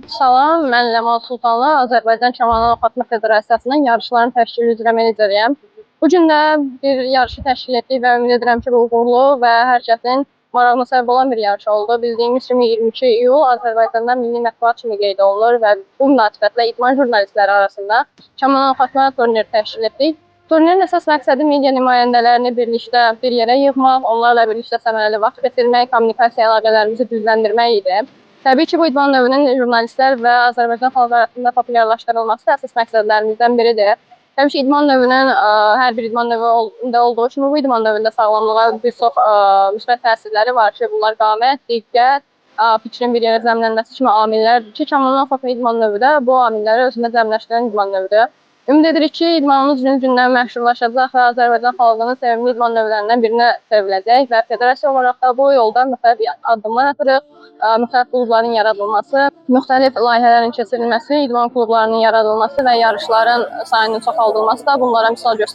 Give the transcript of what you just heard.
Salam, mən Ləman Sultanlı, Azərbaycan Kamandan Oxatma Federasiyasının yarışların təşkili üzrə meneceriyəm. Bu gün də bir yarışı təşkil etdik və ümid edirəm ki, bu uğurlu və hər kəsin marağına səbəb olan bir yarış oldu. Bildiyimiz kimi 22 iyul Azərbaycanda milli mətbuat kimi qeyd olunur və bu münasibətlə idman jurnalistləri arasında kamandan oxatma turniri təşkil etdik. Turnirin əsas məqsədi media nümayəndələrini birlikdə bir yerə yığmaq, onlarla birlikdə səmərəli vaxt keçirmək, kommunikasiya əlaqələrimizi düzləndirmək idi. Təbii ki, bu idman növünün jurnalistlər və Azərbaycan xalqı arasında populyarlaşdırılması əsas məqsədlərimizdən biridir. Təbii ki, idman növünün hər bir idman növündə olduğu kimi bu idman növündə sağlamlığa bir çox müsbət təsirləri var ki, bunlar qamət, diqqət, fikrin bir yerə cəmlənməsi kimi amillərdir ki, kamandan oxatma idman növü də bu amilləri özündə cəmləşdirən idman növüdür. Ümid edirik ki, idmanımız gün-gündən məşhurlaşacaq və Azərbaycan xalqının sevimli idman növlərindən birinə çevriləcək və federasiya olaraq da bu yolda müxtəlif addımlar atırıq. Müxtəlif klubların yaradılması, müxtəlif layihələrin keçirilməsi, idman klublarının yaradılması və yarışların sayının çoxaldılması da bunlara misal göstərə